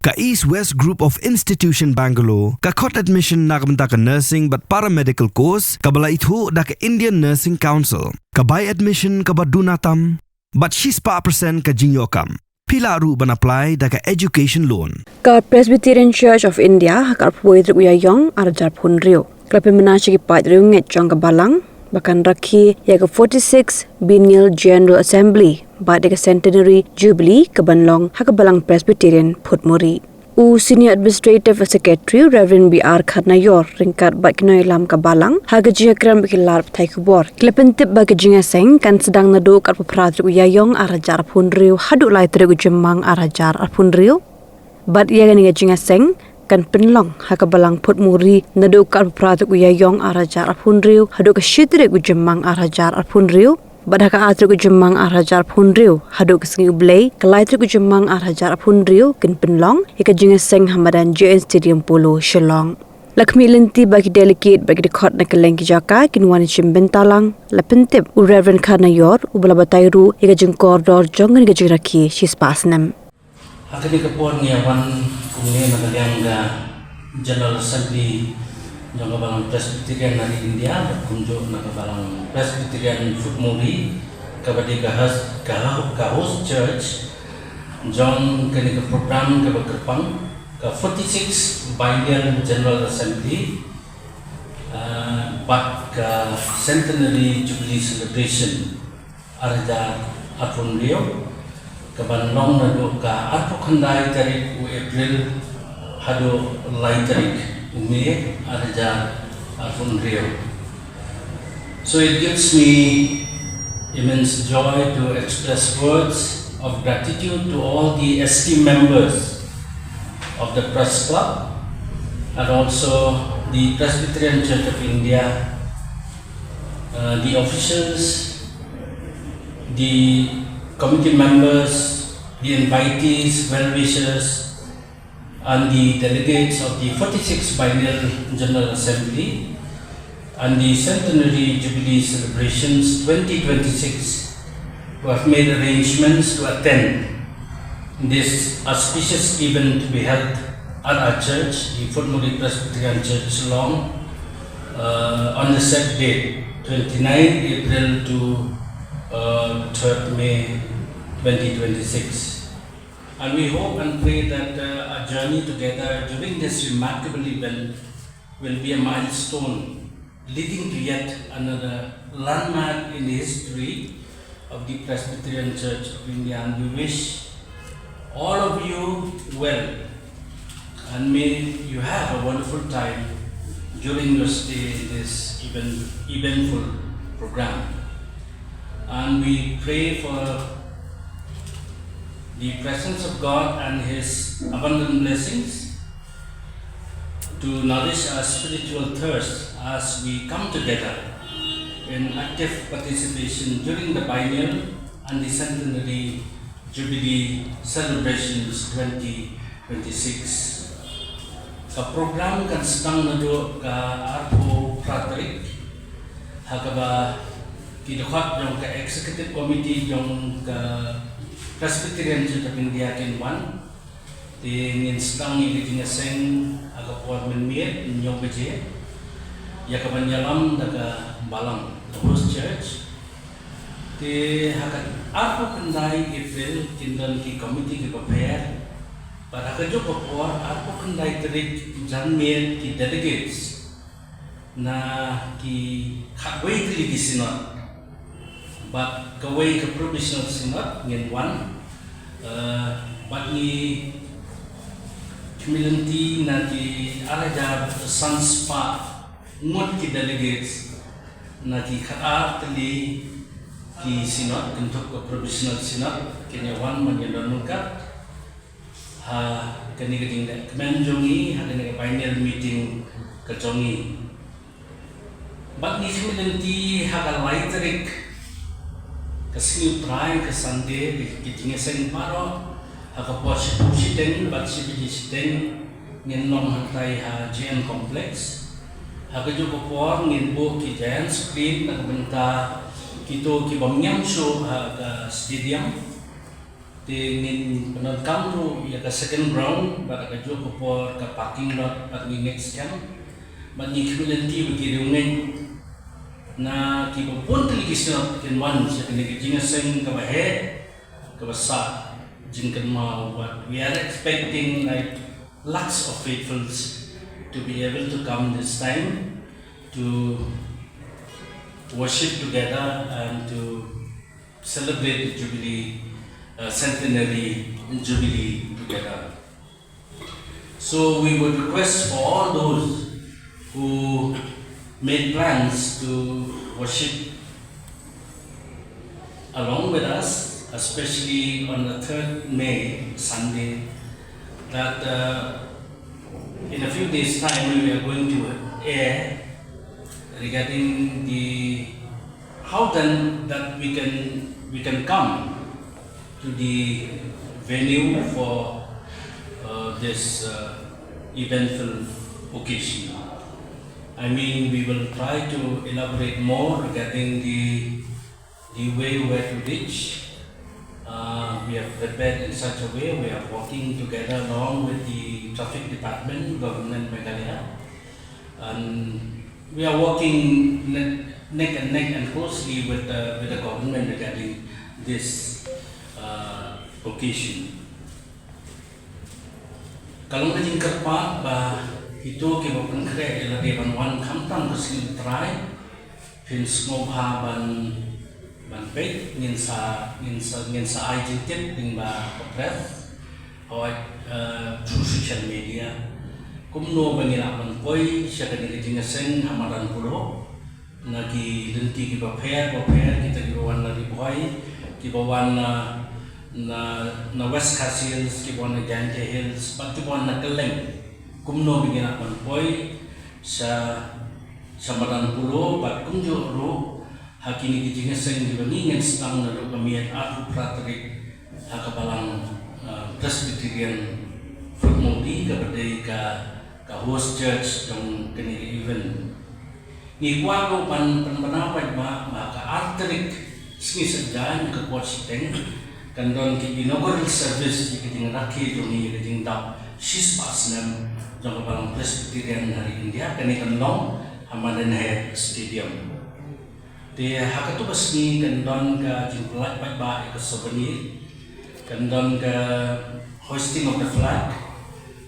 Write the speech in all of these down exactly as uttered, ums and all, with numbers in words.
Ka East West Group of Institution Bangalore ka khot admission na ka bynta ka nursing bad paramedical course kaba la ithuh da ka Indian Nursing Council. Ka bai admission kaba duna tam bad shispah percent ka jingïoh kam. Phi lah ruh ban apply da ka education loan. Ka Presbyterian Church of India ha ka arphew tarik u Ïaïong ar hajar arphew hynriew ka la pynbna sha ki paid riewngeit jong ka balang ba kan rakhe ïa ka forty-six Biennial General Assembly bad ïa ka Centenary Jubilee ka ban long ha ka Balang Presbyterian Phutmuri. U Senior Administrative Secretary Reverend B R Kharnaior ryngkat bad ki nongïalam ka balang ha ka jingïakren bad ki lad pathai khubor ki la pyntip ba ka jingïaseng kan sdang naduh ka arphew phra tarik u Ïaïong ar hajar arphew hynriew haduh lai tarik u Jymmang ar hajar arphew hynriew. Bad ïa kane ka jingïaseng kan pynlong ha ka Balang Phutmuri naduh ka arphew phra tarik u Ïaïong ar hajar arphew hynriew haduh ka shi tarik u Jymmang ar hajar arphew hynriew. Bad ha ka ar tarik u Jymmang ar hajar arphew hynriew haduh ka sngi U Blei ka lai tarik u Jymmang ar hajar arphew hynriew kin pynlong ïa ka jingïaseng ha madan J N Stadium Polo, Shillong. La khmih lynti ba ki delegate bad ki dkhot na kylleng ki jaka kin wan shim bynta lang, la pyntip u Reverend Kharnaior uba la batai ruh ïa ka jingkordor jong kane ka jingrakhe shispah snem. Ha kane ka por ngi ïa wan kumne na ka liang ka General Assembly jong ka Balang Presbyterian na ri India bad kumjuh na ka Balang Presbyterian Phutmuri kaba dei ka host, ka, ka host church jong kane ka program kaba kyrpang ka forty-six Biennial General Assembly, ah, bad ka Centenary Jubilee Celebration ar hajar arphew hynriew, ka ban long naduh ka arphew khyndai tarik u April haduh lai tarik u May ar hajar arphew hynriew. So it gives me immense joy to express words of gratitude to all the esteemed members of the Press Club and also the Presbyterian Church of India, uh, the officials, the committee members, the invitees, well-wishers, and the delegates of the forty-sixth Biennial General Assembly and the Centenary Jubilee Celebrations twenty twenty-six, who have made arrangements to attend this auspicious event to be held at our church, the Phutmuri Presbyterian Church, Shillong, uh, on the said date, twenty-nine April to, uh, third May twenty twenty-six. And we hope and pray that, uh, our journey together during this remarkable event will be a milestone leading to yet another landmark in the history of the Presbyterian Church of India. And we wish all of you well, and may you have a wonderful time during your stay in this event, eventful program. And we pray for the presence of God and His abundant blessings to nourish our spiritual thirst as we come together in active participation during the biennial and the centenary Jubilee celebrations twenty twenty-six. Ka program kan sdang naduh ka arphew phra tarik, ha kaba ki dkhot jong ka Executive Committee jong ka Presbyterian Church of India kin wan. Te ngin sdang ïa ka jingïaseng ha ka por mynmiet, hynñiew baje, ïa ka ban ïalam da ka balang, the host church. Te ha ka arphew khyndai April kin don ki committee kiba pher. Bad ha kajuh ka por arphew khyndai tarik janmiet ki delegates na ki khatwei tylli ki synod bad kawei ka provisional synod ngin wan, eh, bad ngi khmih lynti na ki ar hajar san spah ngut ki delegates na ki khatar tylli ki synod, kynthup ka provisional synod, kin ïa wan ban ïa don ryngkat ha kane ka jingleh kmen jong ngi, ha kane ka biennial meeting ka jong ngi. Bad ngi khmih lynti ha ka lai tarik, ka sngi U Trai, ka Sunday, ka, ka jingïaseng baroh ha ka por shiphew shiteng bad shi baje shiteng ngin long hangtai ha J N Complex. Ha kajuh ka por ngin buh ki giant screen na ka bynta kito ki bym ñiam shuh ha ka stadium. Te ngin pyndonkam ruh ïa ka second ground bad ka juh ka por ka parking lot bad ngi ngeit skhem bad ngi khmih lynti ba ki riewngeit na kiba bun tylli ki shnong kin wan sha kane ka jingïaseng kaba heh kaba sah jingkynmaw, but we are expecting like lakhs of faithfuls to be able to come this time to worship together and to celebrate the Jubilee, uh, centenary Jubilee together. So we would request for all those who made plans to worship along with us, especially on the third May, Sunday, that, uh, in a few days' time we are going to air regarding the, how then that we can, we can come to the venue for, uh, this, uh, eventful occasion. I mean, we will try to elaborate more regarding the, the way where to reach. Uh, we have prepared in such a way, we are working together along with the traffic department, Government Meghalaya. And we are working ne-, neck and neck and closely with the, with the government regarding this, uh, occasion. Ka long ka jingkyrpad ba kito kiba pynkhreh ïa lade ban wan khamtam ka sngi U Trai, phin sngewbha ban, ban peit, ngin sa, ngin sa, ngin sa ai jingtip lyngba ka press, hooid, eh, through social media. Kumno ba ngin lah ban poi sha kane ka jingïaseng ha madan Polo na ki lynti kiba pher bapher, kita kiba wan na Ri Bhoi, kiba wan na, na, na West Khasi Hills, kiba wan na Jaintia Hills, bad kiba wan na kylleng. Kumno ba ngin lah ban poi sha, sha madan Polo, bad kumjuh ruh ha kine ki jingïaseng kiba ngi ngin sdang naduh ka miet arphew phra tarik ha ka balang, eh, Presbyterian Fort Mawrie, kaba dei ka, ka host church jong kane ka event. Ngi kwah ruh ban pynbna paidbah ba ka ar tarik sngi Saitjaiñ ka por shiteng kan don ki inaugural service ïa ka jingrakhe jong ngi ïa ka jingdap shispah snem jong ka balang Presbyterian ha ri India, kane kan long ha Madan Heh Stadium. Te ha kato ka sngi kan don ka jingpyllait paidbah ïa ka souvenir, kan don ka hoisting of the flag,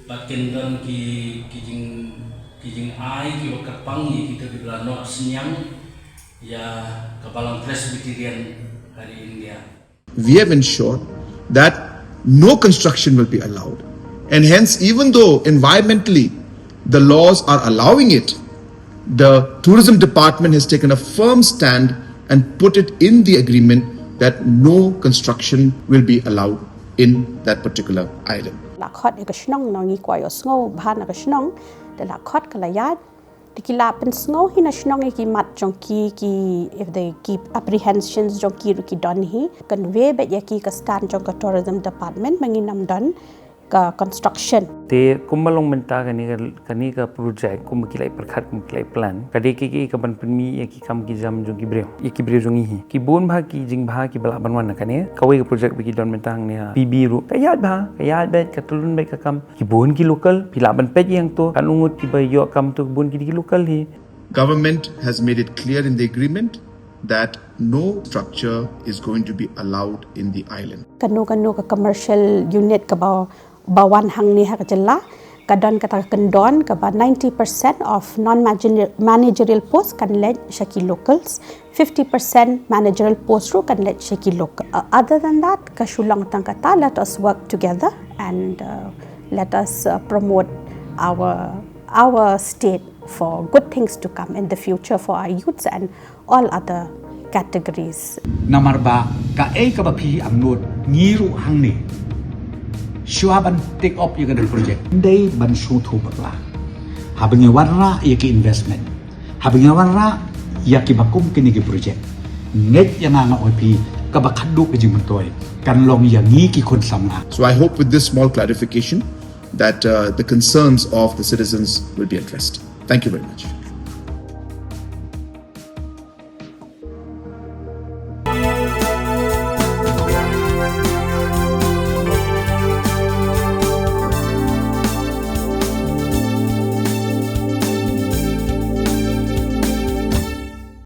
bad kan don ki, ki jing, ki jingai kiba kyrpang ïa kita kiba la noh synñiang ïa ka balang Presbyterian ha ri India. We have ensured that no construction will be allowed. And hence, even though environmentally the laws are allowing it, the tourism department has taken a firm stand and put it in the agreement that no construction will be allowed in that particular island. La khot ïa ka shnong, ngi kwah ïohsngew bha na ka shnong, te la khot ka la ïaid. Te ki la pynsngew hi na shnong ïa ki mat jong ki, ki, if they keep apprehensions jong ki ruh ki don hi, convey beit ïa ki ka stand jong ka tourism department ba ngin ym don ka construction. Te kumba long mynta kane ka, kane ka project, kumba ki la pyrkhat, kumba ki la plan, ka dei ka, ka, ka ban pynmih ïa ki kam ki jam jong ki briew, ïa ki briew jong ngi hi. Ki bun bha ki jingbha kiba lah ban wan na kane. Kawei ka project ba ki don mynta hangne ha P B ruh, ka ïaid bha, ka ïaid beit, ka tyllun beit ka kam. Ki bun ki local, phi lah ban peit ïa to, katno ngut kiba ïoh kam to, ki bun ki dei ki local hi. Government has made it clear in the agreement that no structure is going to be allowed in the island. Kano kano ka commercial unit kaba, ba wan hangne ha ka jylla, ka don kata ka kyndon kaba ninety percent of non-managerial post kan leit sha ki locals, fifty percent managerial post ruh kan leit sha ki local. Uh, other than that, ka shu long tang kata, let us work together and, uh, let us, uh, promote our, our state for good things to come in the future for our youths and all other categories. Namar ba kaei kaba phi angnud, ngi ruh hangne, shuwa ban take up ïa kane ka project, dei ban shu thuh bakla. Haba ngi wanrah ïa ki investment, haba ngi wanrah ïa kiba kum kine ki project, ngeit ïa nga, nga ong ïa phi, kaba khatduh ka jingmyntoi kan long ïa ngi ki khun samla. So I hope with this small clarification that, uh, the concerns of the citizens will be addressed. Thank you very much.